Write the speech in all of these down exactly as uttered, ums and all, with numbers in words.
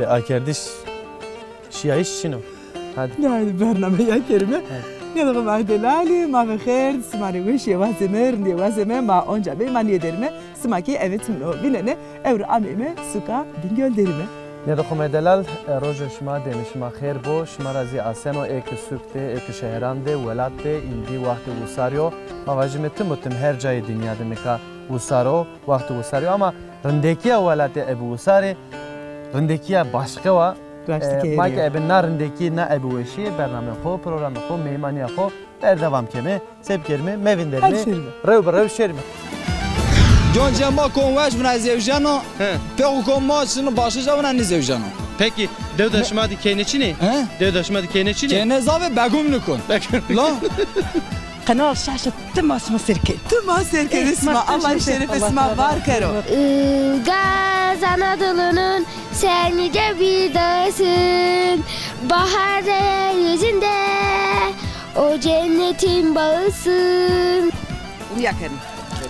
Akerdiş şiyayîş çin o. Hadi. Nê, hadi bernameya kerime. Hadi. Nê de ma delalî, ma ve xêr, sima rê weşîye wazeme, rindîye wazeme, ma onca meymanîye derime, sima kî eve tim o vînenê, ewro ameyme suka Bîngöl derime. Nê de xo ma delal, e, rojo şima, demê şima xêr bo, şima ra zî aseno, ê ke sûk de, ê ke şeheran de, welat de, îndî waxtê wisarî yo. Ma vajîme tim û tim her cayê dinya de nika wisar o, waxtê wisarî yo. Ama rindekîya welatê ebe wisarî, rindekîya başqe wa. Raştî. E, ma ke ebe na rindekî, na ebe weşî, bernameyê xo, programê xo, meymanîya xo berdewam keme, se bikerime, mevînderime, rew bi rew şêrime. Concê ma kon weş vina zewjeno, he, pêxo kon ma şino başqe ca vina nêzewjeno. Peki, dewda şima de keyne çin ê? He? Dewda şima de keyne çin ê? Keyne zaf ê, begum nikon. Begum nikon. La? Kanal Şaş tima sima ser kerd. Tima ser kerd sima. Allah şerefê sima var kero. Ilgaz Anadolu'nun sen yüce bir dağısın. Bahar da yeryüzünde o cennetin bağısın. Bunu yakın.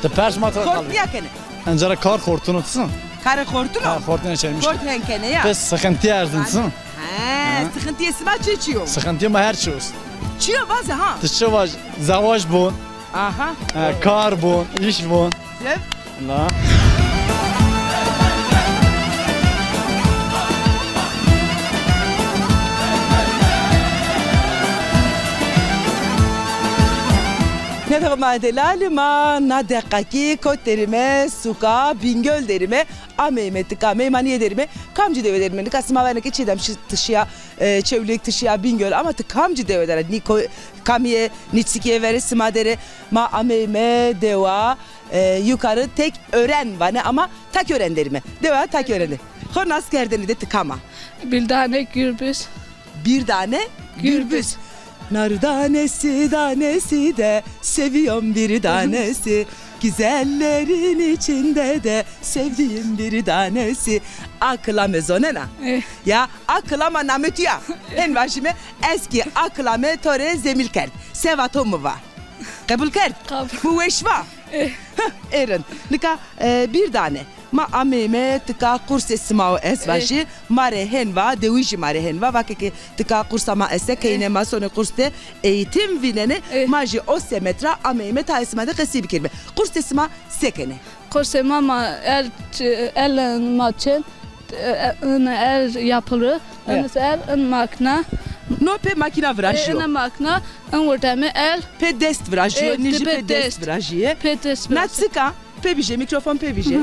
Ti pers ma. Kort yakın. Encara kar xortino tsin. Karê xortino? Ha, xortino çelmiş. Xort hen kene ya. Pes sıkıntı erzin tsin. He, sıkıntı sima çi çi yo? Sıkıntı ma her çi olsun. Çi yo vaze ha? Ti çi vaj, zevaj bon. Aha. Ha, kar bon, iş bon. Zev. La. Nê de ma delalî, ma na deqakî kot derime, suka Bîngöl derime, ameyme tika meymanîye derime. Kamcî dewe derime? Nika sima vene ke Çiğdem şi-, ti şiya, e, Çewlîg, ti şiya Bîngöl, ama ti kamcî dewe der a? Nî ko-, kamîye, nî çikîye verê sima der ê? Ma ameyme dewa, e, Yukarı Tekören vanê ama Takören derime. Dewa Takören de. Xo nas kerdene de ti kam a? Bir tane gürbüz. Bir tane gürbüz. Gürbüz. Nar tanesi tanesi de seviyorum bir tanesi. Güzellerin içinde de sevdiğim bir tanesi. A kilame zonena. Eh. Ya a kilama name tu ya. Hen vajîme, ez kî a kilame to rê zemîl kerd. Seva to mi va. Qebul kerd? Qebul. Mi weş va? Eh. Heh, ê rind. Nika, e, bir tane. Ma ameyme tika qursê sima o ez vajî. Ma rê hen va, dewijî ma rê hen va. Vake ke tika qursa ma este, keynê ma sonê qurs de eğitim vînenê. Ma jî o semed ra ameyme tayê sima de qesî bikerîme. Qursê sima se kenê? Qursê ma, ma el, el ma çin, e, e, in el yapılı, in el, in makina. No pê makina virajîyo. E, in makina, in wurdemî el. Pê dest virajîyo, e, nî jî pê dest virajîye. Pê dest virajîye. Na çik a? Pê bije, mîkrofon pê bije.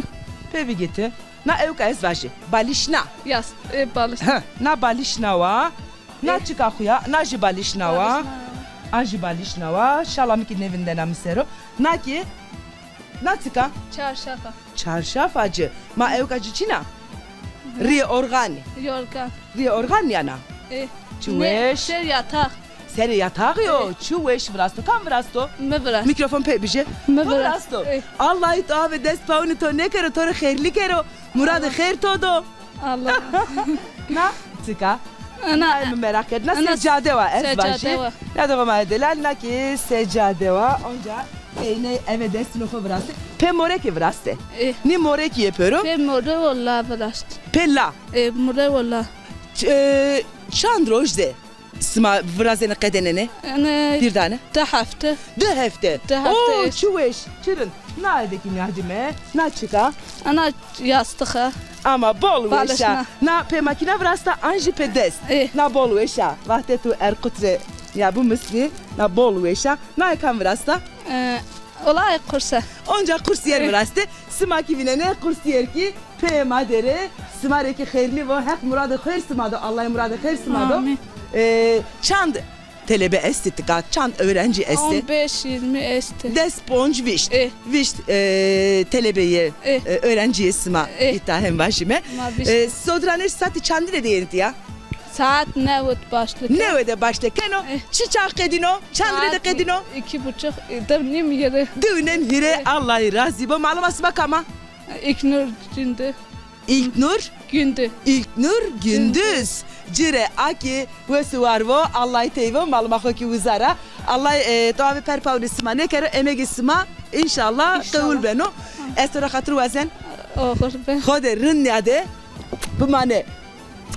Pê bige ti. Na ewka ez vajî. Balîşna. Yas, e, balîşna. Ha, na balîşna wa. Na çika xo ya, na jî balîşna wa. Balîşna. A jî balîşna wa. Şala mi kî nêvindena mi ser o. Na kî, na çika? Çarşafa. Çarşafa ci. Ma ewka ci çin a? Rîyê organî. Yorgan. Rîyê organî ya na? E. Çi weş. Ser yatağ. Serê yatağı yo, çi weş virasto. Kam virasto? Mi virasto. Mîkrofon pê bije. Mi virasto. Ey. Allahî to ave dest pawunê to nêkero, to rê xêrlî kero. Muradê xêr to do. Allah. Na çik a? Ana. Ay, mi meraq kerd. Na secade wa ez vajî. Secade wa. Ya da ma delal na kî secade wa. Onca eynê eve destino xo viraste. Pê morekê viraste. Ey. Nî morekî yê pêro? Pê more wala virast. Pê la. E, more wala. Ç-, e, çand roj de sima virazenê qedenenê? Yanî bir tane. Di hefte. Di hefte. Di hefte. Oo, çi weş, çi rind. Na ede kî nîyadîme, na çik a? Ana yastix a. Ama bol weş a. Balişna. Na pê makîna virasta an jî pê dest? E. Na bol weş a. Wextê tu Erkut rê ya bimisnî, na bol weş a. Na kam virasta? E, wela qurs a. Onca qursîyer viraste. Sima kî vînenê qursîyer kî pê ma der ê, sima rê kî xêrlî vo, Heq muradê xêr sima do, Allahî muradê xêr sima do. Amîn. E, çand telebe estê tika, çand öğrenci estê? On beş, yirmi estê. Des, ponc, vîşt. E. Vîşt, e, telebe yê, e, öğrenci yê sima îta hem vajîme. Ma vîşt. E, sodranê satê çandî rê de yenê tîya? Saat newid başlî keno. Newid de başlî keno. E. Çi çax qedîno? Çand rê de qedîno? Saat iki buçuk, e, diw nîm hîrê. Diw nîm hîrê, e. Allahî razî bo. Malima sima kam a? İlknur Gündü. İlknur? Gündü. İlknur Gündüz. Gündüz. Ci rê a kî wes û war vo, Allahî tey vo, malima xo kî wizar a. Allahî, e, to ave per pawunê sima nêkero, emegê sima înşallah qewul beno. Ez to ra xatir wazen. Oxir be. Xo de rind nîyade. Bimane.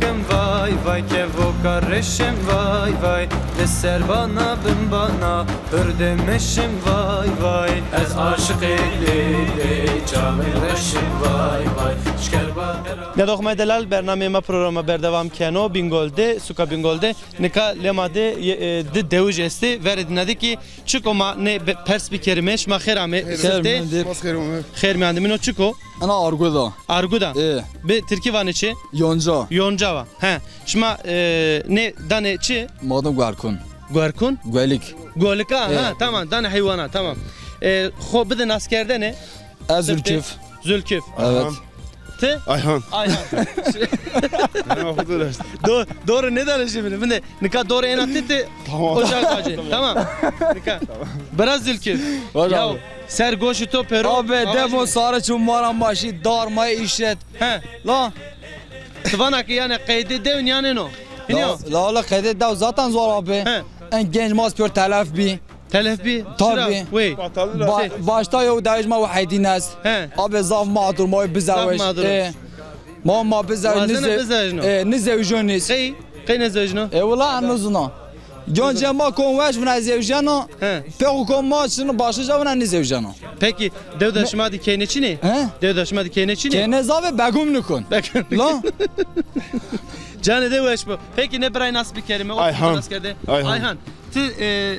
kim vay vay, kevoka reşim vay vay, li ser bana bin bana hurdemişim vay vay. Ez aşiqê Lêlê, çavê reşim vay vay, şker baqira. Nedoxmay delal, bernameyê ma programa berdewam keno. Bingol de, suka Bingol de. Nika lê ma de ye-, e, di dewij estê. Verê dina de kî çik o ma nê be-, pers bikerîme. Şima xêr amê. Xêr siftê. Mendî. Xêr mîyan de. Mîno çik o? Ena argu da. Argu da. Ê. Bi tirkî vanê çi? Yonca. Yonca va. He. Şima, e, nê danê çi? Madem guerkun. Guerkun? Guelik. Guelika, ha, tamam. Danê heywana, tamam. E, xo bide naskerdene. Ez Zülküf. Zülküf. Evet. Ti? Ayhan. Ayhan. Do-, doğru ne danışımını? Binde nika doğru en attı ti. Tamam. Ocak ağacı. Tamam. Nika. Biraz Zülküf. Ya, ser goşu to pero. Abi, demo sarı çum mara maşi dar ma işlet. He. La. Tivana ki yani qeyde dev nyaneno. La, la, la, qeyde dev zaten zor abi. He. En genç mas pör telef bi. Telef bî? Tabii. Wey. Ba-, başta yo dewij ma Wahedîn est. He. Abi zaf mağdur, ma bizewij. Zaf mağdur. E, ma, ma bizewij. Wazena nizewij, bizewij no. E, nizewij o nîz. Qey, qey nizewij no? E, wala nizuna. Gönce ma kon weş vina zewjeno. He. Pek kon ma şunu başlıca vina nizewjeno. Peki, dewda şima di keyne çinê? He? Dewda şima di keyne çinê? Keyne zave begum nikun. Begum nikun. La? Canê de weş bo. Peki ne biray nas bikerime? O Ayhan. Nas kerde. Ayhan. Ayhan. Ti, e,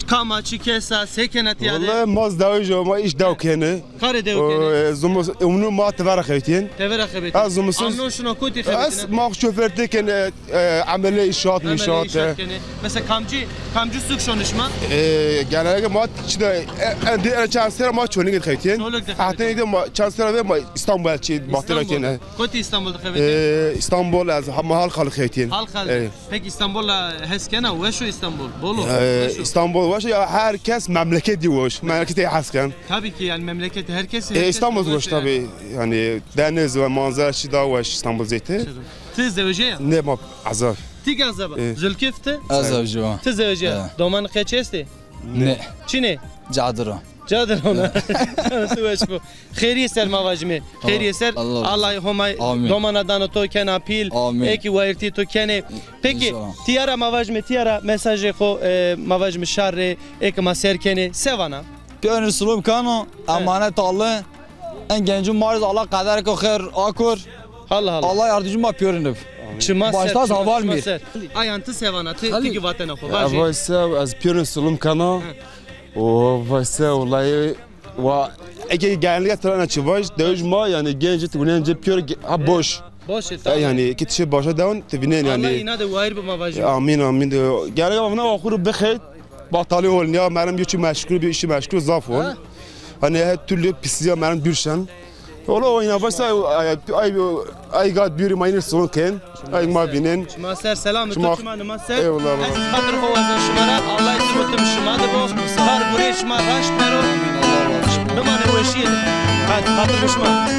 kama çi kesa, se kena tiya de? Wallahî ma zî dewij o, ma îş dew kenî. Karê dew kenî? E, zumus, umnu ma tevera xebitîn. Tevera xebitîn. Ez zumus. Amnon şuna kotî xebitîn? Ez ma şoförlük kenî, e, e, emele inşaat, inşaat. Emele inşaat kenî. Mesela kamcî, kamcî suk şon şima? E, genellikle ma çi de, e, e, de, e, çan sera ma Çolîg de xebitîn. Çolîg de xebitîn. Hatta de ma çan sera de ma İstanbul çi, Batıra kenî. Kotî İstanbul de xebitîn? E, İstanbul ez ha, ma Halkalı xebitîn. Halkalı. E. Peki İstanbul'a hes kena? Weş o İstanbul? Bol o? Ee, weş o. İstanbul weş o ya, her kes memleketî weş. Memleketî hes ken. Tabii ki yani memleketi herkes, e, herkes İstanbul weş tabii. Yani deniz ve manzara çi daha weş İstanbul zeytî. Ti zewejî ya? Ne ma azaf. Ti ki azaba? E. Zülküf ti? Azaf jüva. Ti zewejî ya? E. Doman qeç estî? Ne. Çinê? Cadiro. Cadir ona. Canê tu weş bo. Xêrî ser ma vajîme. Xêrî ser. Allah, Allah Homay domana dano to kena pîl. Amin. Eki wayirtî to kenê. Peki, tiyara ma vajîme, tiyara mesajê xo, e, ma vajîme şar rê, eki ma ser kenê. Se vana? Piyonî sulum kano, emanet Allî. En gencû mariz Allah qeder ko xêr akor. Allah Allah. Allah yardımcı ma piyonî nib. Çima ser, başta zaval mir. Ayhan ti se vana, ti, ti ki vatena xo. Vajî. Vay se, ez piyonî sulum kano. O vay se, wallahî, wa, eke genellikle tirana çi vaj, dewij ma, yani, genci, ti gunen ce piyor, ha, boş. Boş, e, tamam. Yani, ki tişe başa dewan, ti vinen, yani. Allah ina de wayir bi ma vajî. Amin, amin de. Genellikle vana axuru bixeyt, batali ol, ya, merim yo çi meşgul, bir işi meşgul, zaf ol. Ha? Hani, her türlü pisliğe merim dürşen. Ola o ina başta ay, ay, ay gad biri ma yine son ken. Ay ma vînen. Şima ser selam, şima, to şima nima ser. Eyvallah. Ez xatir xo wazan şima ra. Allah îsmet şima de bo. Kar gurê şima raşt bero. Bimane weşîye de. Hadi xatir şima.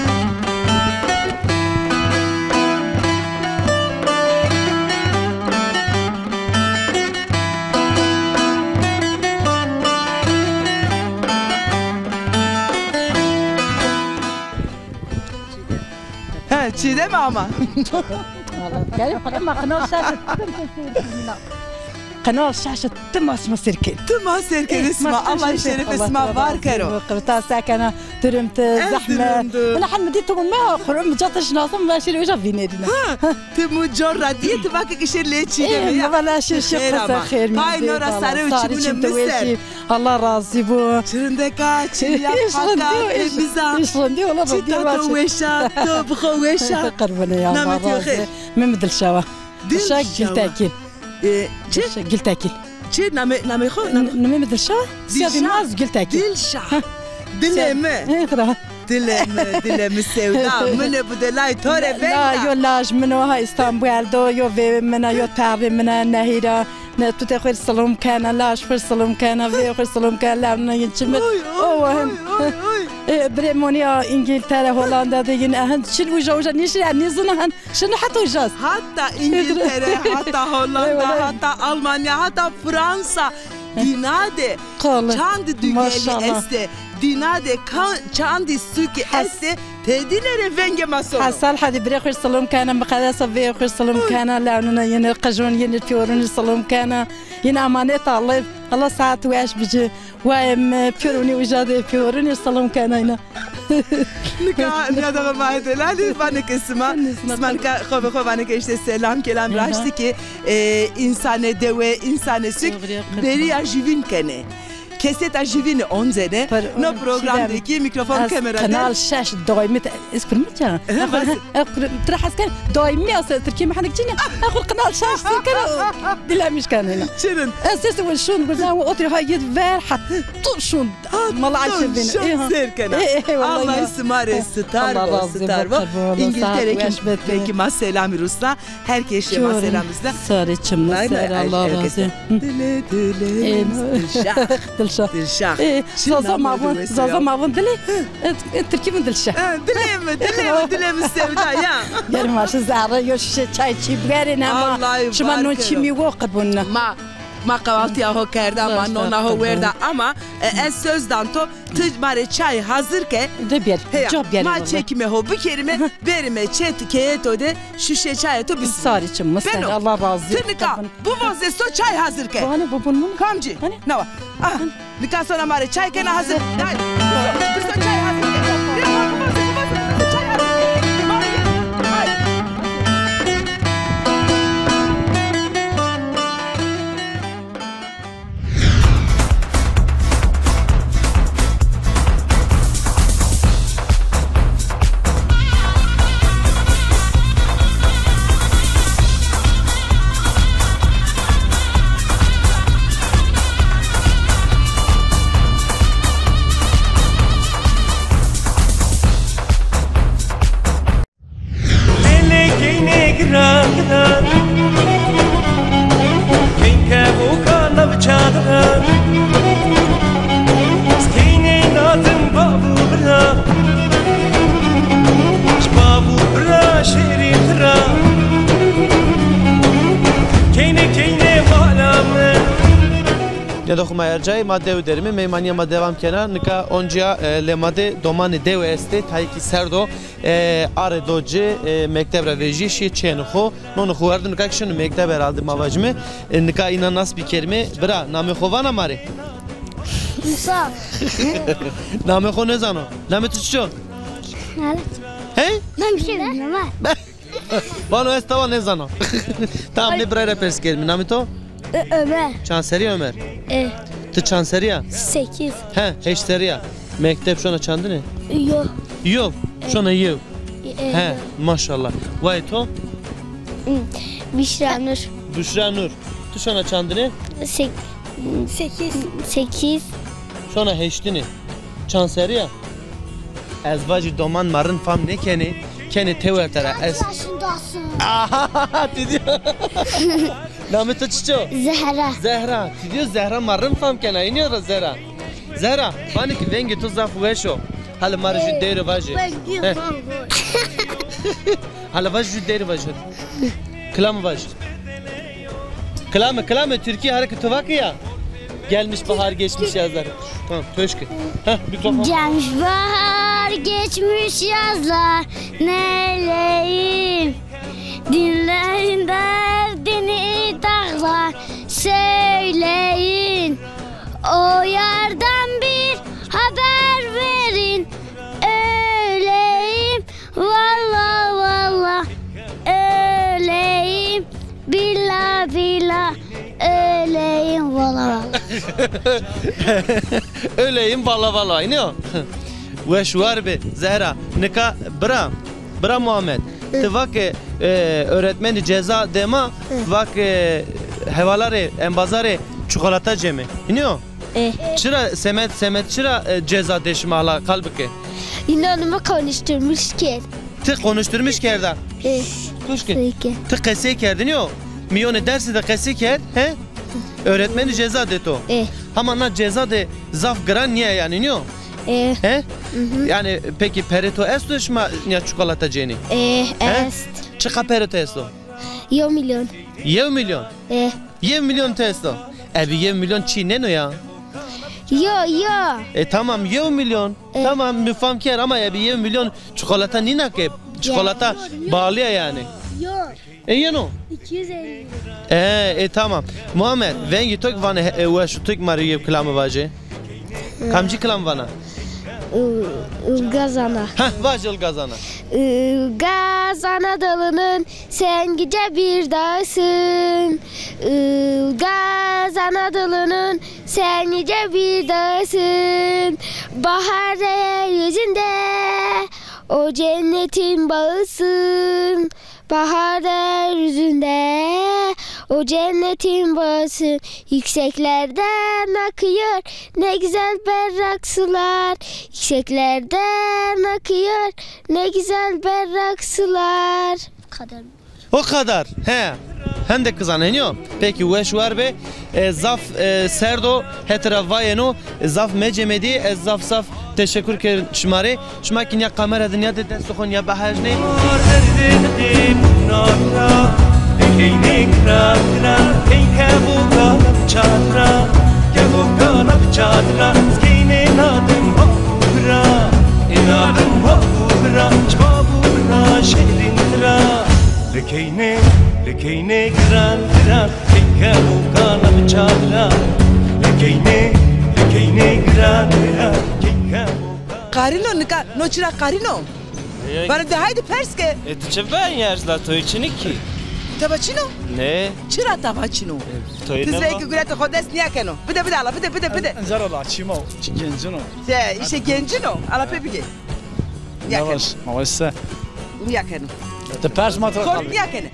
He, Çiğdem ama. Vallahi, gelip ama qinal şaşırttım. Qinal şaşırttım, asma sirke. Tım ha sirke, eh, isma, Allah şeref isma var kero. Qırta sakana, durum te zahmet. Ela hem di tu ma, kurum cata şinasım, ben şöyle bir şey binerine. Ha, ti mu cor ra diye, ti vake ki şer le Çiğdem ya. Valla şer şer, xêr ama. Pay nora sarı çimune miser. Allah razı bu. Çirindeka, çirya paka, temiza. Çita to weşa, to bixo weşa. Qırbane ya, Allah razı. Mehmet Dilşawa. Dilşa Gültekin. E, çi? Dilşa Gültekin. Çi? Name, name xo? Name mi Dilşa? Dilşa. Dilşa. Dilê mi. Dilê mi, dilê mi sevda. Mine bu delay tore benda. La, yo laj mino ha İstanbul do, yo ve mina, yo tarri mina nehira. Ne, tu te xwir silom kena, laş xwir silom kena, vê xwir silom kena, lewna yin çimit. Oy, oy, oy, oy, oy. E, birê monî ya Îngîltere, Hollanda de yin, ehend çin uca uca nîşin, ya nîzin ehend, şin heta ucaz. Hatta Îngîltere, hatta Hollanda, eyvallah, hatta Almanya, hatta Fransa, dîna de çand dugeli estê, dîna de ka-, çandî suki estê, tedîne rê vengê ma sono. Hesal hedî birê xwir silom kena, miqedesa vê xwir silom kena, lewnuna yenir, qijon yenir, piyorunir silom kena. Yine emanet Allah, Allah saat weş bici. Wayê mi, pêronî uca de pêronî silom kenayna. Nika nîyadoxê ma yê delalî, vanê ke sima, sima nika xo bi xo vanê ke îşte selam kelam raştî ki, e, însanê dewe, însanê suk, beriya jüvîn kenê. Keseta jüvîni oncenê. No program de ki mikrofon kamera de. Kanal şeş daîmî te, ez kurmi ça. Tira hes ken daîmî ya se Tirkî mi hendik çin ya. Xo kanal şeş sir kena. Dilemiş kenê. Çirin. Ez ses we şun, gurdan we otir ha yid ver, hat tu şun. Mala Ayşe beni. Şun sêr kena. Eyvallah. Allah sima rê sitar bo, sitar bo. Îngîltere ki belkî ma selamî rusna. Her keşê ma selamî rusna. Sarê çimli ser, Allah razı. Dile dile. Dilşah. Dilşah. Dilşah. Zaza mavun, Zaza mavun dile. E, Tirkî mi dilşah. Dilê mi, dilê mi, dilê mi sevda ya. Yerim var şu zerre yo şişe çay çî bigerin ama. Şima non çî mi wo qibun. Ma Ma qewaltîya ho kerda, ma nona ho werda ama, e, ez söz dan to, ti ma rê çay hazir ke. De ber, heya, ca ber ma çekîme ho bikerîme, berîme çet keyeto de şuşe çayê to bisîme. Sarê çim, mistene, Allah razı. Ti nika bivoze so çay hazir ke. Bane bubun mun. Kamcî? Nawa. Aha. Nika sona ma rê çay kena hazir. Hay. Biso çay hazir. Ya, biso, biso, biso çay hazir. Hay. Ele keyne gira gira, keyne boka navçadra, keyne natin babu bira, babu bira şeri bira, keyne keyne wala mi. Nêdoxê ma ercayî, ma dew derîme, meymanîya ma devam kena. Nika oncîya, e, lê ma de domanê dewe estê, tayê kî serd o, e, arê do ci, e, mekteb ra vejî, şîyê çênê xo, nonê xo werdo, nika kî şino mekteb herhalde ma vajîme. E, nika înan nas bikerîme. Bira, namê xo vana ma rê? Musa. Namê xo nêzano. Namê tu çiço? Hey? Ben bir şey bilmiyorum ha. Vano ez tawa nêzana. Tamam, nê birayî ra pers kerîme. Namê to? Ö-, Ömer. Çand serî ya Ömer? E. Ti çand serî ya? Sekiz. He, heşt serî ya. Mekteb şona çandine? Yo. Yo. Şona yew. E, e, he, yo. Maşallah. Wayê to? Hı. Büşra Nur. Büşra Nur. Ti şona çandine? Sek-, sekiz. Sekiz. Şona heştine. Çand serî ya? Ez vajî doman ma rind fam nêkenê, kenê tewerte ra ez. Kaç yaşındasın? Aha, ti dîyo. Namê to çiço? Zehra. Zehra. Ti dîyo Zehra ma rind fam kena, înîyo ra Zehra. Zehra, vanê ki vengê to zaf weş o. Hala ma rê jû deyre vajê. He. Hala vaj jû deyre vajê. Kilame vaj. Kilame, kilame Tirkî, hereke ti vake ya. Gelmiş bahar, geçmiş yazlar. Tamam, tu eşke. Heh, mikrofon. Gelmiş bahar, geçmiş yazlar, neyleyin? Dinleyin derdini dağlar, söyleyin. O yardan bir haber verin, öleyim. Valla valla öleyim, billa billa öleyim, valla valla. Öleyim valla valla, înî yo? Weş war bi Zehra. Nika bira, bira Muhammed. Ti vake, e, öğretmenî ceza dê ma, vake hevala rê, embaza rê çikolata cême. Înî yo? E. Çira semed, semed çira, e, ceza dê şima, hala qal bike? Înanê mi konuşturmuş kerd. Ti konuşturmuş kerda? E. Kuş ki. Peki. Ti qesey kerdin yo? Miyonê dersî de qesey kerd, he? Öğretmeni ceza de to. E. Hama na ceza de zaf giran niye yani, niyo? E. He? Mhm. Yani peki perê to esto şima niya çikolata cênî? E, he? Est. Çiqa perê to esto? Yew milyon. Yew milyon? E. Yew milyon to esto? Ebi yew milyon çî neno ya? Yo, yo. E tamam, yew milyon. E. Tamam, mi fam kerd ama ebi yew milyon çikolata nîna ke. Çikolata pahalı ya yani. Yo. E, yeno? İki yüz elli. E, e, tamam. Muhammed, vengî to ki vane, e, weş, to ki ma rê yew kilame vaje. Kamcî kilam vana? Ilgaz ana. Heh, vaje Ilgaz ana. Ilgaz Anadolu'nun sen yüce bir dağısın. Ilgaz Anadolu'nun sen yüce bir dağısın. Bahar da yeryüzünde o cennetin bağısın. Bahar da yeryüzünde o cennetin bağısın. Yükseklerden akıyor ne güzel berrak sular. Yükseklerden akıyor ne güzel berrak sular. Bu kadar. O kadar. He. Hendek kizan henî yo. Peki, weş war be. E, zaf, e, serd o, hetê ra vayeno, e, zaf mecemedî, ez zaf zaf teşekkür kerin şima rê. Şima kî nîya kamera de nîya de destê xo nîya bihejnê. Lekeynê, lekeynê giran giran, keyke o kana bi çadra. Lekeynê, lekeynê giran giran, keyke o kana. Qarîno nika, no çira qarîno? Ey. Bana de haydi pers ke. E, ti çi ben yerz la toy çini ki? Tava çino? Ne? Çira tava çino? E, toy ne? Kız ve ki gurete xo dest niya keno. Bide, bide ala, bide, bide, bide. Enzer ola, çimo, çi gencino. Te, işte gencino. Ala pe bige. Niya keno. Yavaş, yavaş se. Niya keno. Te pers ma te. Xort niya kene.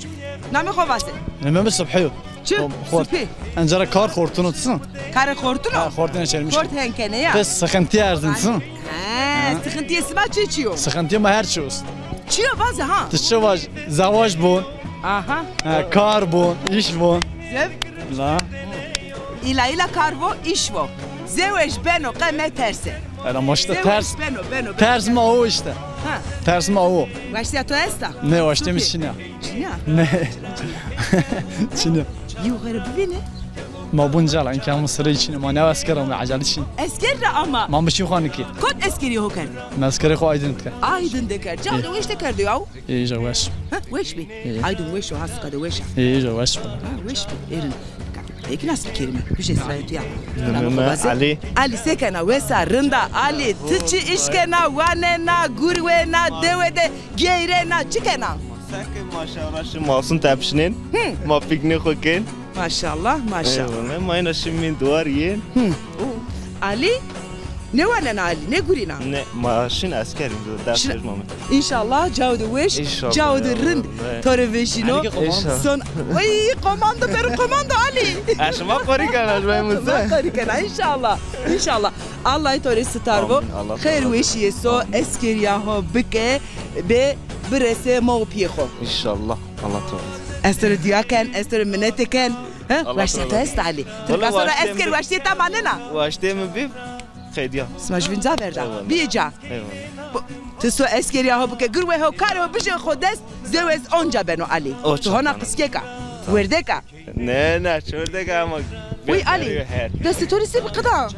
Namê xo vase. Namê mi Subhi yo. Çi? Xort. Subhi. Encara kar xortuno tsin. Karê xortuno? Ha, xortuno çermiş. Xort hen kene ya. Te sıkıntı erzin tsin. Ha, sıkıntı sima çi çi yo? Sıkıntı ma her çi olsun. Çi yo vaze ha? Ti çi vaj, zevaj bon. Aha. Ha, kar bon, iş bon. Zev. La. Îla îla kar vo, îş vo. Zewec beno qe meterse. Ela ma işte ters. Beno, beno, beno. Ters ma o işte. Ha. Ters ma o. Waştiya to esta? Ne, waştiya mi çinya. Çinya? Ne. Çinya. Yo, xere bivîne. Ma bun cala, inka mi sırrı çinya, ma ne esker ama, acele çin. Esker de ama. Ma mi çin xo niki. Kot eskeri ho kerde? Mi eskeri xo Aydın de kerd. Aydın de kerd. Ca de weş de kerde ya. Ê, îja weş. Ha, weş bî. Ê. Aydın weş o, ha, siqa de weş a. Ê, îja weş bî. Ha, weş bî. Êrin. Peki nasıl bir kelime? Bir şey sıraya tuya. Namê mi Alî. Alî, se kena, wes a, rind a? Alî, ti çi iş kena, wanena, gur wena, dewe de geyrena, çi kena? Seke maşallah, şi masum tepişnên. Hı. Ma piknik xo kên. Maşallah, maşallah. Eyvallah. Ma ina şi mîn duar yên. Hı. O, Alî, ne wanena Alî, ne gurîna? Ne, ma şin eskerîn do, ders vermame. İnşallah, cao de weş, cao de rind. To rê vejîno. İnşallah. Son, ay, komando, peri komando Alî. E, şima qorî kena, şima musa. Ma qorî kena, inşallah. İnşallah. Allah to rê sitar vo. Amin, Allah razı olsun. Xeyr weşîye so, eskeriya ho bike, be birese ma û piyê xo. İnşallah. Allah razı olsun. Ez to rê duya ken, ez to rê minete ken. Ha? Waştiya to esta Alî. Ti nika sona esker waştiya ta manena. Waştiya mi bî, qediya. Sima jûvîn ca verda. Eyvallah. Bîye ca. Eyvallah. Ti so eskeriya ho bike, gir we ho, karê ho bijê xo dest, zewez onca beno Alî. Ti hona qiskek a. Werdek a. Ne, ne, çordek a ama. Uy Alî, destê to rê se bi qida?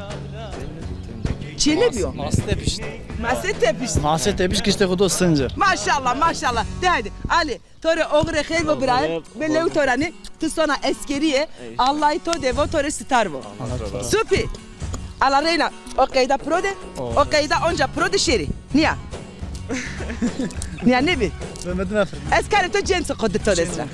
Çênebîyo. Mase tepişt. Mase tepişt. Mase tepişt kişte xo do sinci. Maşallah, maşallah. De haydi, Alî. To rê oxirê xeyr vo birayê. Be lew to ra nê, ti sona eskerîye. Allahî to de vo, to rê sitar vo. Supî. Ala reyna, o qeyda piro de, o qeyda onca piro de şêrî. Nîya. Nîya nêbî. Ez karê to cênso xo di to de sira.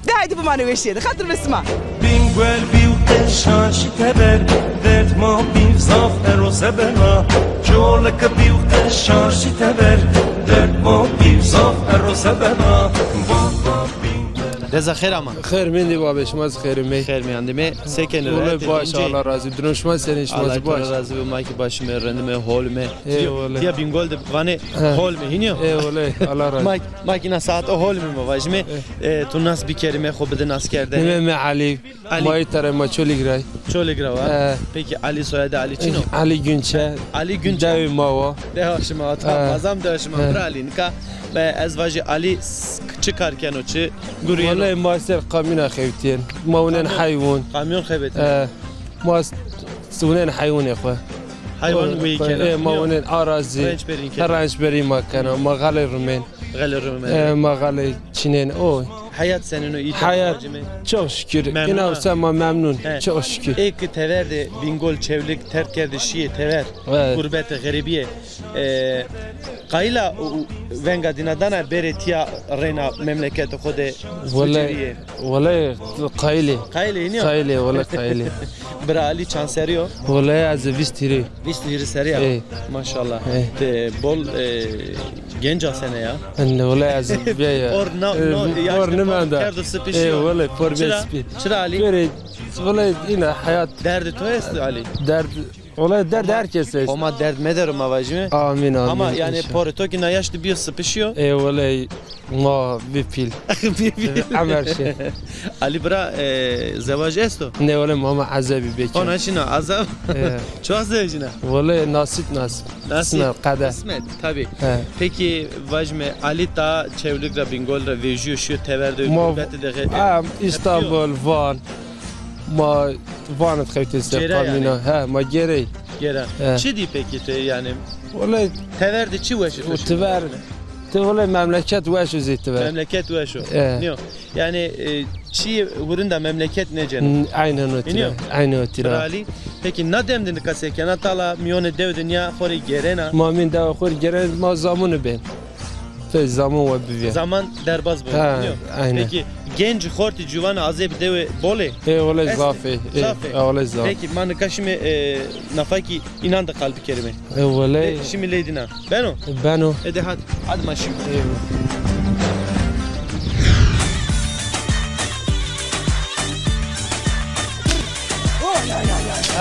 De haydi bimane weşîye de. Xatir be sima. Bingwel bî û qe şaşî teber, derd ma bî zaf ero sebeba. Colike bî û qe şaşî teber, derd ma bî zaf ero sebeba. Baba Bingwel. Reza xêr ama. Xêr mendî babe, şima zî xêr ûmey. Xêr mîyan de me. Se kenî, rahat ê, baş, dinc ey? Allah razî. Durum şima senî, şima zî baş? Allah razî bi, ma kî baş îme, rind îme, hol îme. Eyvallah. Tiya Bîngol de vanê hol îme, hînî yo? Eyvallah, Allah razî. Ma, ma kî na saet o hol îme, ma vajîme. E, tu nas bikerîme, xo bide nas kerdene. Nîme mi Elî. Elî. Ma îta ra, ma Çolîg ra yî. Çolîg ra wa. E. Pekî Elî, soyadê Elî çin o? Elî Gunçe. Elî Gunçe. Dewê ma wa. Dewa şima wa, tamam. E. Ma zam dewa şima. E. Bira Elî, nika, e, ez vajî Elî s-, çi kar keno, çi gurîyeno? Wellahî ma ser kamyona xebitîyen. Ma winen heywon. Kamyon xebitîyen. E, ma s-, winen heywonê xwu. Heywan weyî kena. E, ma winen arazî. Rençberîn kena. Rençberî ma kena. Ma xelê rumên. Xelê rumên. E, ma xelê çînên o. Heyat senîn o, îta? Heyat, çok şükür. Memnun. Îna se ma memnun. He. Çok şükür. Ê ke tever de Bîngol, Çewlîg terk kerde şîyê tever. Evet. Gurbete, xerîbîye. E, qayîl a, u, u, venga dîna dana bêrê tîya reyna memleketê xo de bicirîyê? Wele qayîl ê. Qayîl ê, nîyo? Qayîl ê, wele qayîl ê. Bira Elî çand serrî yo? Wele ez vîst hîrê. Vîst hîrê serrî ya? Ey. Maşallah. Ey. Ti bol, e, genc a sene ya. Wele ez bîya ya. Por na, e, no, por nêmenda. Kerdo sipî şîyo. Ey, wele por bê sipî. Çira Elî? Bêrê, wele îna heyat. Derdê to esto Elî? Derd Wele derd her kes est. Homa derd medero ma vajîme. Amîn, amîn. Ama yanî, înşallah, porê to kî na yaş de bîyo sipî şîyo. Ê wele ma bî pîl. Bî pîl. Emer şi. Elî bira, e, zewaj esto? Nê wele ma, ma ezebî bêkî. Ona şîna ezeb? E. Çuwa zewejîna? Wele nasîb, nasîb. Nasîb. Qismet, qeder. Qismet, tabî. He. Pekî vajîme Elî ta Çewlîg ra, Bîngol ra vejîyo şîyo tever de, gurbetî de xe-, em, Îstanbul, Van. Ma Van de xebitî ser kamyona. He, ma gêrey. Gêra. He. Çi dî pekî ti yanî? Wele tever de çi weş o? Tever, ti wele memleket weş o zî tever. Memleket weş o. He. Nîyo. Yanî, e, çîyê hurinda memleket nêceno. N-, aynen o tîra. Nîyo. Aynen o tîra. Bira Elî, pekî na dem de nika se kena, tala mîyonê dew de nîya xo rê gêrena? Ma mîyon dewa xo rê gêren, ma zamûnî bên. Pê zaman we bivîya. Zaman derbaz bo. Ha, aynen. Pekî genc, xortî, ciwanî azê bi dewe bol ê? Ê, wele zaf ê. Ê, zaf ê. Ê, wele zaf. Pekî ma nika şîme, e, nafa kî înan de qal bikerîme. Ê, wele. Ê, şîme ley dîna. Beno? Beno. Ê de hadi. Hadi ma şîme. Ê.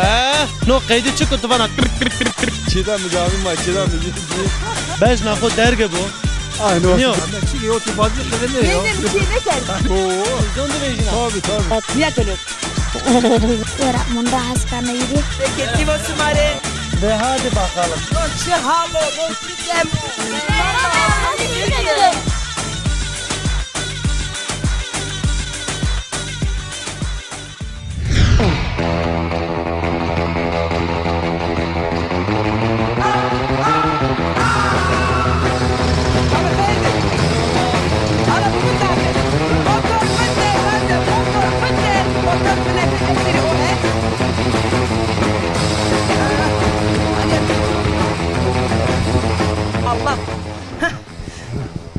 Eh, no qeydî çik o tu vana? Çêda mi, davî ma, çêda mi. Bejna xo derge bo. Aynen. Nîyo. Çi yo tu bazı xirine ya. Yedim ki ne geldi? Oo. Zon de bejna. Tabii, tabii. Niye geliyor? Ora munda hastaneydi. Peki, Tivo Sumare. Ve hadi bakalım. Çi halo, çi demo. Allah.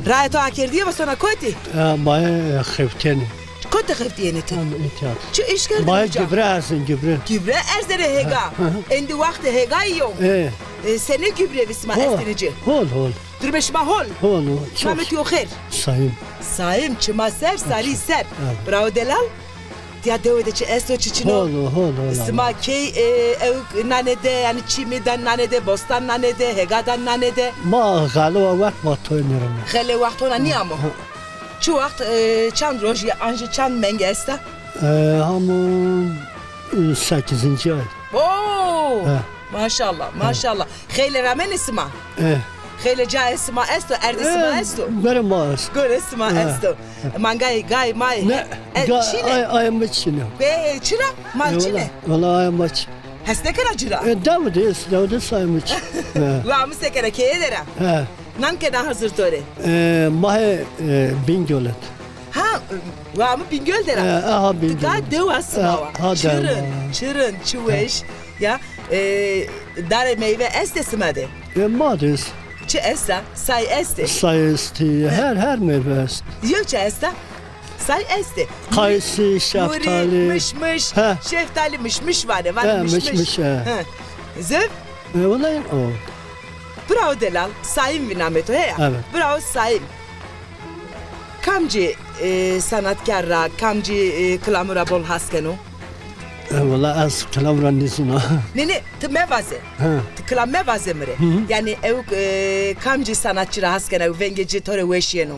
Raya to akerdiye, va sona kotî? E, ma, e, xeftîyenî. Kotî xeftîyenî ti? Çi îş kerdin uca? Ma gübre erzin, gübre. Gübre erzene hêga. Hı hı. Endî waxtê hêgayî yo. E. E, senê gübre vi sima estêne ci? Hol, hol. Durumê şima hol? Hol, hol. Namê to yo xêr? Saim. Saim, çima ser, sarî ser. Evet. Bravo delal. Tiya dewe de çi esto, çi çin o? Hol o, hol o. Sima key, e, ewk nanê de, yanî çîmî dan nanê de, bostan nanê de, hêga dan nanê de? Ma xelewa wext ma toy nêrime. Xelê wext hona nîyamo? Hı. Çi wext, e, çand rojî, an jî çand mengî esta? E, hamo, e, sekizinci ay. Oo! He. Maşallah, maşallah. Xeylê ramenê sima? E. Xeylê cayê sima esto, erdê sima esto? Gorê ma esto. Gorê sima esto. Mangayê gayê mayê. Ne, e, ga-, çin ê? Ay, ay mi çin ê. E, çira? Ma çin ê? Wala, wala ay ma çin. Hes nêkena cira? E, dew de, dew de say mi çin. He. Wa mi se kena, keye de ra? He. Nan kena hazir to rê? E, mahê, e, Bingöl et. Ha, wa mi Bingöl de ra. E, aha Bingöl. Tika dewa sima wa. Ha, ha, dewa. Çirin, çirin, çi weş. Ya, e, darê meyve estê sima de? E, ma de est. Çi esta? Say estê? Say estê, her, her meyve est. Yew çi esta? Say estê. Qayisî, şeftalî. Murî, mişmiş. He. Şeftalî mişmiş vanê, vanê mişmiş. He, mişmiş, he. He. Zef? E, wala o. Bravo delal, Saim vî namê to heya? Evet. Bravo Saim. Kamcî, e, sanatkar ra, kamcî, e, kilamû ra bol has keno? E, wela ez kilamû ra nêzûna. Nê, nê, ti mevaze. Ha. Ti kilam mevaze mi rê. Hı hı. Yanî ewk, e, kamcî sanatçî ra has kena, ew vengê ci to rê weş yeno?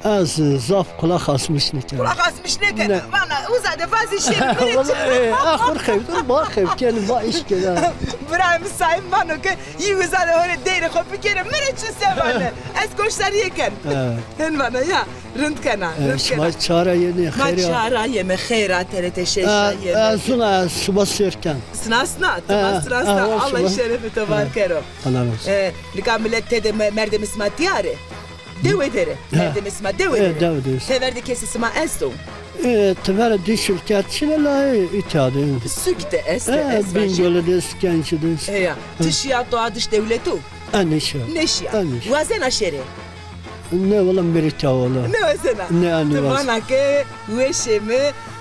Ez, e, zaf kulak asmış nêkena. Kulak asmış nêkena. Ne. Vana, uza de vazî şêrî mi rê. Wela, e, a xur xew, dur, ba xew, kenî, ba îş kena. Birayê mi Saîm vano ke yî uza de ho rê deyrê xo bikerê, mi rê çi se vane. Ez goşdarîye ken. Ha. Hin vana ya. Rind kena, e, rind kena. Şima ça ra yê, xêr a? Ma ça ra yeme, xêr a, T R T şeş ra yeme. E, e, zûna, şima sêr ken. Sinasna, ti ma sinasna. Allah şerefê to var kero. Allah razı olsun. E, nika milet tede me-, merdemê sima tîya rê? Dewe der ê. Merdemê sima dewe der ê. E, dewe der ê. Tever de kesê sima esto? E, tever de dîşil ke çin ê, la, e, îtya de. Sûk de est, e, Bîngolî de est, Kencî de est. E ya. Ti şîya to a dış dewletu? E, nêşîya. Nêşîya. E, nêşîya. Wazena şêrê? Ne, wela mi rê tîya wela. Nêwazena. Ne, nêwazena. Ti vana ke weşê mi,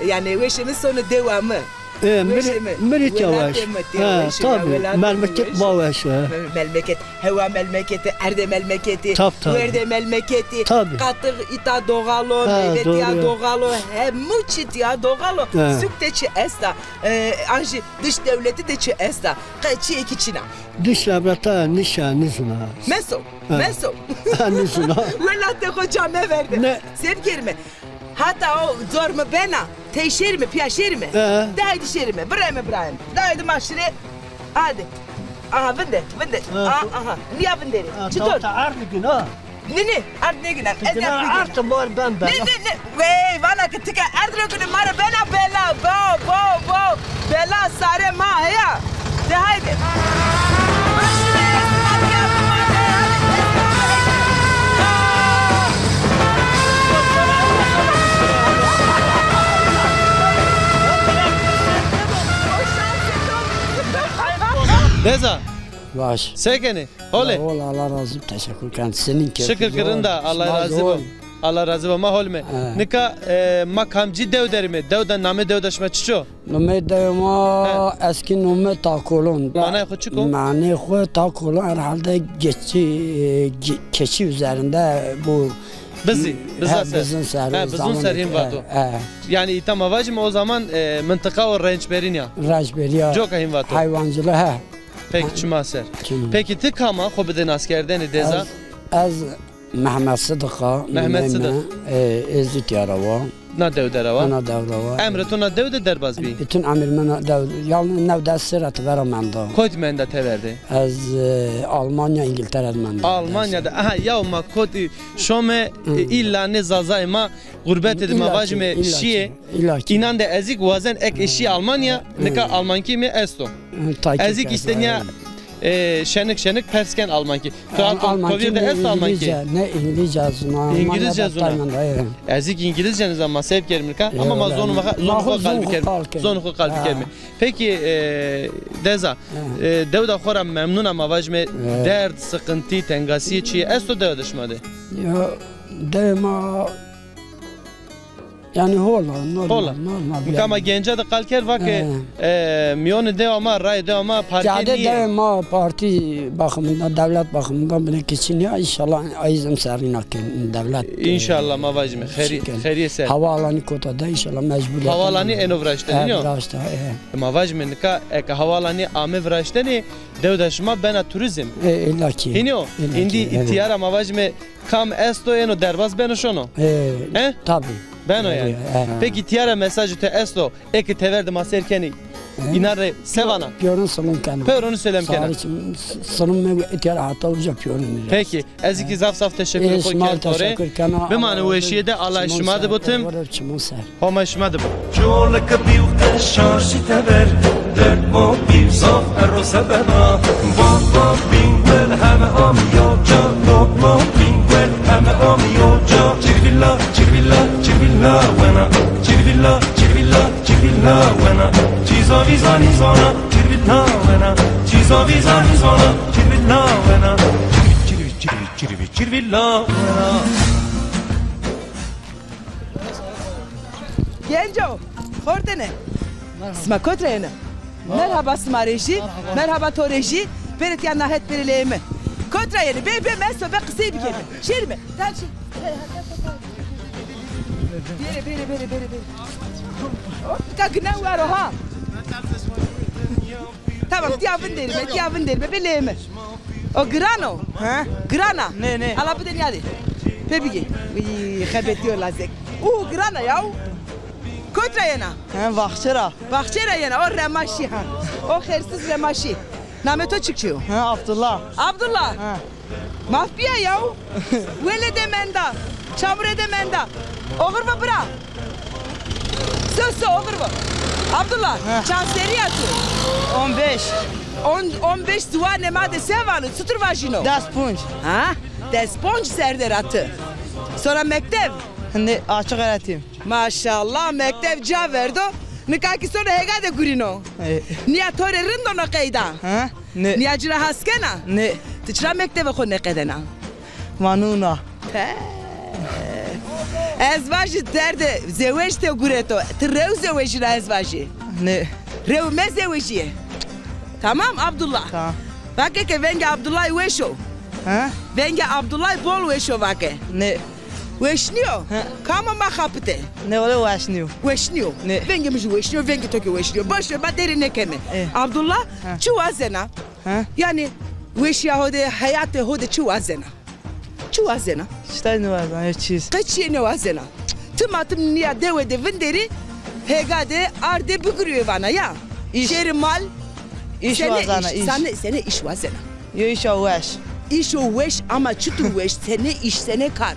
yanî weşê mi sono dewa mi. E, mi rê, weşê mi, mi rê tîya weş. Welatê mi tîya weş. Ha, weşê mi, tabî. Welatê mi weş. Memleket ma weş e. Memleket, hewa memleketî, erdê memleketî, tabî, tabî, werdê memleketî, tabî, qatix îta doğal o, ha, meyve tîya doğal o, hemû çî tîya doğal o. Ha. Sûk de çi esta, e, an jî dış dewletî de çi esta. Qe çîyêkî çin a. Dış dewleta nêşîya, nêzûna. Meso. Ha. Meso. Ha, nêzûna. Welatê xo ca meverde. Ne. Se bikerîme? Hata o zor mi bena, tey şêrîme, pîya şêrîme. He. De haydî şêrîme, bireme birayem. De haydî ma şirê. Hadi. Aha, vinde, vinde. Ha, aha, aha. Nîya vinderê. Ha, çitur? Erd gin ha. Nê, nê, erd nêgina. Ez nîya erd mor ben bela. Nê, nê, nê. Wey, vana ke ti ke erd rê gina ma rê bena bela. Bo, bo, bo. Bela sarê ma heya. De haydi. Deza. Baş. Se kenê? Hol ê? Hol, Allah razı olsun, teşekkür ken. Senin keyfin. Şikir ki rind a, Allah razı bo. Allah razı bo, ma hol me. He. Nika, e, ma kamcî dew der îme? Dew de, namê dew de şima çiç o? Namê dew ma, he, eskî namê Takolon. Manayê xo çik o? Manayê xo Takolon herhalde geçi, e, ge-, keçi üzerinde bu. Bizî, biza ser. He, bizun ser. He, bizun ser hîn vato. He, he. Yanî îta ma vajîme o zaman, e, mintiqa o rençberîn ya. Rençberî ya. Coka hîn vato. Hayvancılığı, he. Peki, çima ser. Çima. Peki ti kam a, xo bide naskerdene deza? Ez, ez Mehmet Sidik a. Mehmet Sidik. E, ez îtya ra wa. Na dew de ra wa? Na dew de ra wa. Emrê to na dew de derbaz bî? Bütün emir mi na dew, yanî new des serre tevera menda. Kotî menda tever de? Ez, e, Almanya, İngiltere de menda. Almanya de. Aha, ya ma kotî şome, e, îlla nê zazayê ma gurbetê de ma vajîme şîyê. Înan de ez îk wazen eke şî Almanya, nika almankî mi esto. Ez îk îşte nîya, e, şenik şenik pers ken almankî. To, to, to vîr de esto almankî? Ne, îngilizce zûna. Îngilizce zûna. Ez îk îngilizce nêzan, ma se bikerîme nika, ama ma zonê xo qal bikerîme. Zonê xo qal bikerîme. Peki, e, deza, e, dew de xo ra memnun a, ma vajîme derd, sıkıntı, tengasîye çîyê esto dew de şima de? Ya, dew ma Yanî hol a, normal, normal. Hol a. Nika ma genca de qal kerd, va ke, e, mîyonê dewa ma, rayê dewa ma partî nîyê. Cade dewa ma partî bakımından, devlet bakımından bile ki çin ya, înşallah ayîzim serrîna ke devlet, e, înşallah ma vajîme, xeyrî, xeyrîye ser. Havaalanı kota de înşallah mecbur. Havaalanı eno viraştene, nîyo? Viraşta, e. E, ma vajîme nika eke havaalanı ame viraştene, dew de şima bena turizm. E, îlla ki. Hînî yo? Îndî îtya ra ma vajîme, kam esto êno derbaz beno şono? E, tabî. Beno yanî. E, e. Peki tîya ra mesajê to esto? Eke tever de ma sêr kenî. E? Înan rê se vana? Pêronî silom kena. Pêronî silom kena. Sağ olun, silom mi tîya ra heta uca pêronî. Peki, ez kî zaf zaf teşekkür xo kerd to rê. Bimane weşîye de, Allah şima de bo tim. Çimon ser. Homa şima de bo. Colik bî û qeşaş tever, derd ma bî zaf erro sebeba. Bak bak bîngwel heme amîyo ca, bak bak bîngwel heme amîyo ca. Çirvîla, çirvîla, çirvîla wena. Çirvîla, çirvîla, çirvîla wena. Çîza vîza nîzana, çirvîla wena. Çîza vîza nîzana, çirvîla wena. Çirvî, çirvî, çirvî, çirvî, çirvîla wena. Genco, xortene. Sima kot ra yena? Merhaba sima rê jî. Merhaba to rê jî. Pêrê tîya nahet pêrê leyê mi. Kot ra yenê? Bê, bê, mesto, bê qisey bikerîme. Şêrîme. Tel şî. Bêrê, bêrê, bêrê, bêrê, bêrê. Hop, nika gina wero ha. Tamam, tiya vinderîme, tiya vinderîme, belê mi? O giran o. Ha? Giran a. Nê, nê. Ala bide nîyadê. Pê bigê. Î, xebetîyo lazek. Û giran a yaw. Kot ra yena? Ha, Baxçe ra. Baxçe ra yena, o remaşî ha. O xêrsiz remaşî. Namê to çik çi yo? Ha, Abdullah. Abdullah. Ha. Maf bîya yaw. Wele de menda. Çamure de menda. Oxir va bira. So, so, oxir va. Abdullah, ha, çand serrî ya tu? On beş. On, on beş ziwanê ma de se vano, çitur vajîno? Des ponc. Ha? Des ponc ser de ra ti. Sona mektev? Nê, açiq öğretim. Maşallah, mektev ca verdo. Nika kî sono hêga de gurîno. E. Nîya to rê rind o no qeyda? Ha? Nê. Nîya ci ra has kena? Nê. Ti çira mektevê xo nêqedena? Ma nûna. Pe. Ez vajî derdê zewec te gureto. Ti rew zewejîna ez vajî. Nê. Rew mezewejîye. Tamam Abdullah. Tamam. Vake ke vengê Abdullahî weş o. Ha? Vengê Abdullahî bol weş o vake. Nê. Weş nîyo? He. Kama ma xapite? Nê, wele weş nîyo. Weş nîyo? Nê. Vengê mi jî weş nîyo, vengê to kî weş nîyo. Boş ver, ma derê nêkeme. E. Abdullah, he, çi wazena? He? Yanî weşîya ho de, heyatê ho de çi wazena? Çi wazena? Îşte nêwazena, ya çîz. Qe çîyê nêwazena. Tim a tim nîya dewe de vinderî, hêga de ardê bigurîyo vana ya. Îş. Şêrî mal. Îş wazena, îş. Sene, sene îş wazena. Yo, îşo weş. Îşo weş ama çitur weş? Sene îş, sene kar?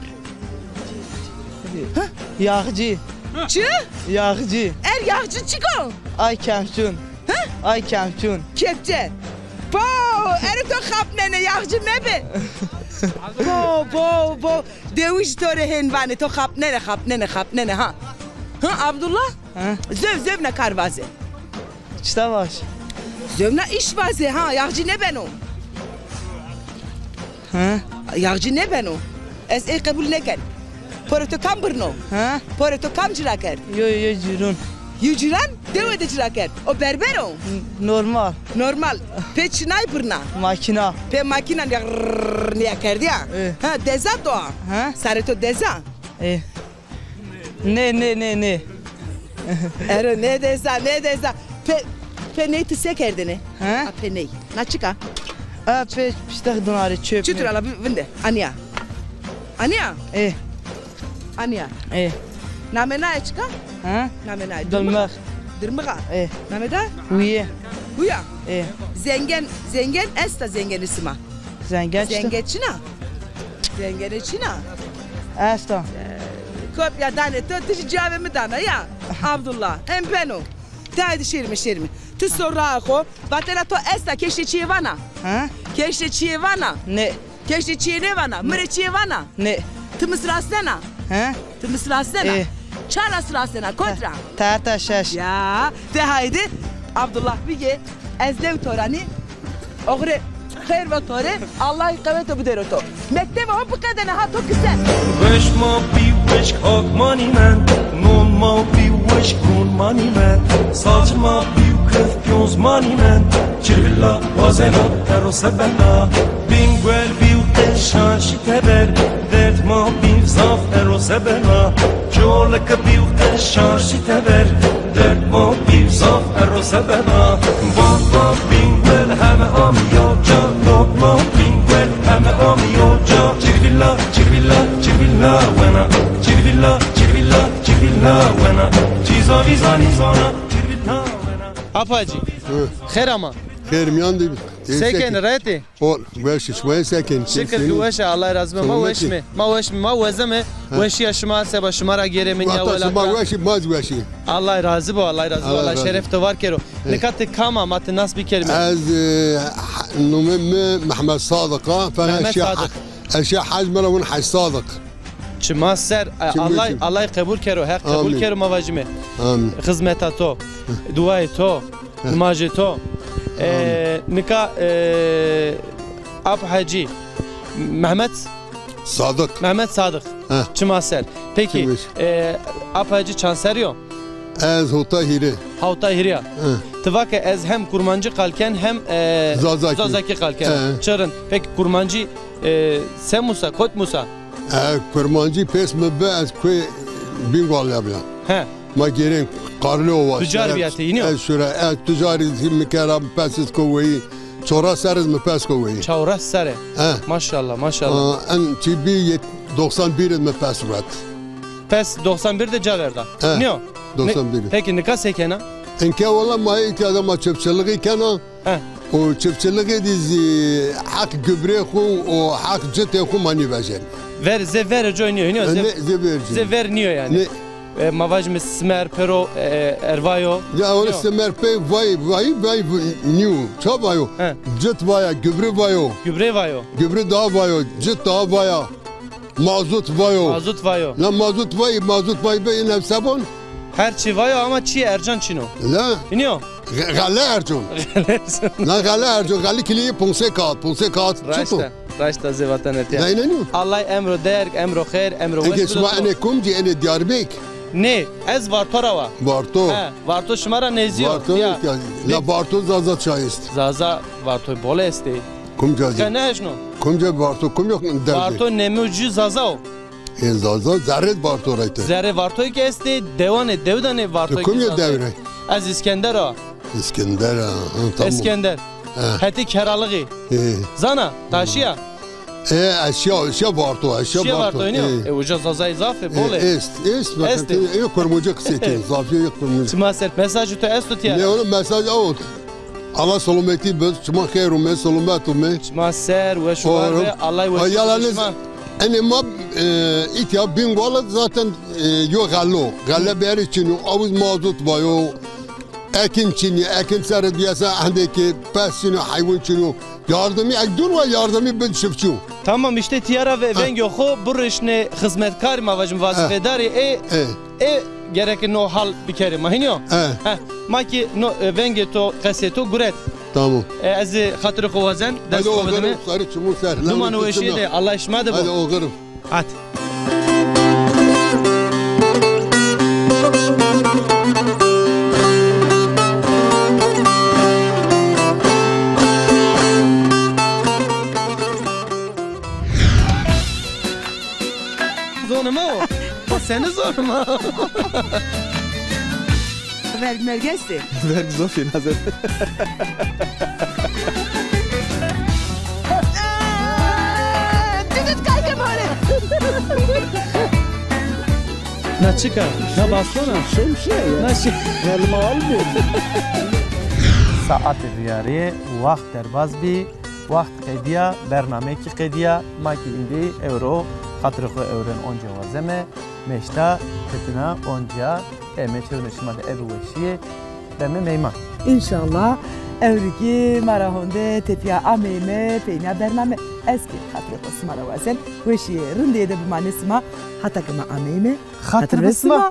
Ha? Yağcı. Çi? Yağcı. Er yağcı çik o? Ay kemçun. Ha? Ay kemçun. Kepçe. Po, ero to xapnene, yağcı mebe. Po, po, po. Dewij to rê hên vanê, to xapnene, xapnene, xapnene ha. Ha, Abdullah? Ha? Zew, zewna kar vaze. Çita vaj? Zewna îş vaze ha, yağcı nêbeno. Ha? Yağcı nêbeno. Ez ey qebul nêken. Porê to kam birno? Ha? Porê to kam cira kerd? Yo, yo, cîrun. Yo cîran? Dewe de cira kerd. O berber o? N-, normal. Normal. Pê çinay birna? Makîna. Pê makîna nîya rrrr nîya kerdîya? E. Ha, deza to a? Ha? Sarê to deza? E. Nê, nê, nê, nê. Ero nêdeza, nêdeza. Pe, pe ney ti se kerdêne? He? A pe ney. Na çik a? A pe piştex dunarê çöp. Çitur ala vi-, vinde. Anîya. Anîya? E. Anîya. E. Namê naye çik a? He? Namê naye. Dilmix. Dirmix a? E. Namê da? Huye. Huya? E. Zengen, zengen esta zengenê sima? Zenge çi? Zenge çin a? Zengene çin a? Esta. Kopya danê to, ti jî cevabê mi dana ya. Abdullah, hem beno. De haydi şêrîme, şêrîme. Ti sorra xo, vatena to esta, keştê çiyê vana? Ha? Keştê çiyê vana? Ne. Keştê çiyê nêvana? Mi rê çiyê vana? Ne. Ti mi sirasnena? Ha? Ti mi sirasnena? E. Ça ra sirasnena? Kot ra? Terta şeş. Ya, de haydi. Abdullah bigê, ez lew to ra nî. Oxirê xeyr va to rê, Allah qewete bidero to. Mektebe ho biqedene ha to kise. Weş ma bî weşk hak manî men, non ma bî weşk ron manî men, sac ma bî kif piyonz manî men, çirvilla wazena ero sebena. Bingwel bî qe şaşî teber, derd ma bî zaf ero sebena. Coleke bî qe şaşî teber, derd ma bî zaf ero sebena. Bak bak bingwel heme amîyo ca, bak bak bingwel heme amîyo ca. Çirvilla, çirvilla, çirvilla wena. Çirvilla, çirvilla, çirvilla wena. Çîza vîza nîzana, çirvilla wena. Apacî. Hı. Xêr ama. Xêr mîyan de bî. Se kenî, rehet ê? Ol, weş, şima se kenî? Şikir ki weş e, Allah razî bo. Ma weş me. Ma weş me, ma wazeme. Weşîya şima seba şima ra gêreme nîya welata. Şima weş î, ma zî weş î. Allah razî bo, Allah razî bo. Allah şeref to var kero. Nika ti kam a, ma ti nas bikerîme. Ez, e, ha-, nomê mi Mehmet Sadiq a. Mehmet Sadiq. Eşya Hec, mi ra win Hec Sadiq. Çima ser, e, Allah, Allah qebul kero, Heq qebul kero ma vajîme. Amîn. Xizmeta to, duayê to, nimajê to. E, nika, e, Ap Hecî, Mehmet Sadiq. Mehmet Sadiq. Çima ser. Peki, e, Ap Hecî çand serrî yo? Ez hewtay hîrê. Hewtay hîrê ya. Ti va ke ez hem kurmancî qal ken hem, e, zazakî qal ken. Çi rind. Peki kurmancî, e, se musa, kot musa? E, kurmancî pês mi bi, ez kuê Bingol ya bîya. He. Ma gêrên Karlıova. Tucar bîya ti, înî yo? Ez şura, ez tucarî zî mi kera, mi pes iz ko weyî. Çewres serre mi pes ko weyî. Çewres serre. He. Maşallah, maşallah. Aa, en çî bî yet-, doxsan bir mi pes vet. Pes doxsan bir de ca verda. He. Nîyo? Doxsan bir. Peki nika se kena? Enke wela ma îhtîya de ma çiftçilixî kena. He. O çiftçilixî de zî heq gübre xwu û heq citê xwu ma nîvejên. Ver, zê verê coy nîyo, nîyo, e, zê, ne, zê verê coy. Zê ver nîyo yanî. Ne. E, ma vajîme simer, pero, e, ervayo. Ya öyle simer pey vay, vay, vay nîyo. Ça vayo? He. Cit vaya, gübre vayo. Gübre vayo. Gübre daha vayo, cit daha vaya. Mazut vayo. Mazut vayo. Na mazut vay, mazut vay be, îne sebon. Her çî vayo ama çî ercan çin o. La. Înî yo? Xe-, xele ercan. Na xele ercan, xele kîlî ponc sey kağıt, ponc sey kağıt. Raşta, raşta zê vatanetîya. Na înenî yo? Allah emro derg, emro xeyr, emro weş bido. Ege şima enê kumcî, enê Diyarbek? Nê, ez Varto ra wa. Varto. He, Varto şima ra nêzî yo. Varto ya. La Varto Zaza çay est. Zaza Varto bol estê. Kumca zî. Qe nêeşno? Kumca Varto, kum yok derdi. Varto neme û cû Zaza o. E, Zaza, zerrê Varto rayte. Zerrê Vartoyî ki estê, dewanê, dewdanê Vartoyî ki Zaza. Tu kum yo dewre? Ez Îskender a. Îskender a, ha, tamam. Îskender. He. Hetê Keralixî. E. Zana, ta şîya? E, ez şîya, şîya Varto, ez şîya Varto. Şîya Varto, nîyo? E. E, uca Zazayî zaf ê, bol ê. E, est, est, estê. E, Kurmancî qisey kên, zafîye Kurmancî. Çima ser, mesajê to esto tîya ra? Ne oğlum, mesaj o. Allah selametî bid, çima xeyr ûme, selamet ûme. Çima ser, weş û war be, Allah weş û war be şima. Enê ma, e, îtya Bingol zaten, e, yo xelo. Xele berî çin o, awiz mazut vayo, ekin çin o, ekin serre diyese hendê ki pes çin o, heywan çin o. Yardımî, ek dur wa yardımî bid çiftçî. Tamam, îşte tîya ra ve-, vengê xo birişnê xizmetkarî ma vajim, vazîfedarî ê. E. Ê gereke no hal bikerê ma, hînî yo? E. Heh, ma kî no, e, vengê to, qesê to guret. Tamam. E, ez ê xatirê xo wazen, dest xo bidime. Sarî çimû ser. Duman û weşîye de, Allah şima de bo. Hadi oxirif. Hadi. Zonê ma o. O senî zonê ma? Verg merg estê. Verg zaf ê, naze. Didit kayke mare. Na çik a? Na baston a? Şemsiye ya. Na şi- Verg ma al bir. Saetê vîyarîye, waxt derbaz bî. Waxt qedîya, bernameyê kî qedîya, ma kî îndî ewro xatirê xo ewren onca wazeme, meşta tepîna onca eme çewne şima de ebe weşîye, beme meyman. Înşallah ewro kî ma ra honde tepîya ameyme peynîya bername. Ez kî xatirê xo sima ra wazen, weşîye rindê de bimanê sima, hata ke ma ameyme xatirê sima.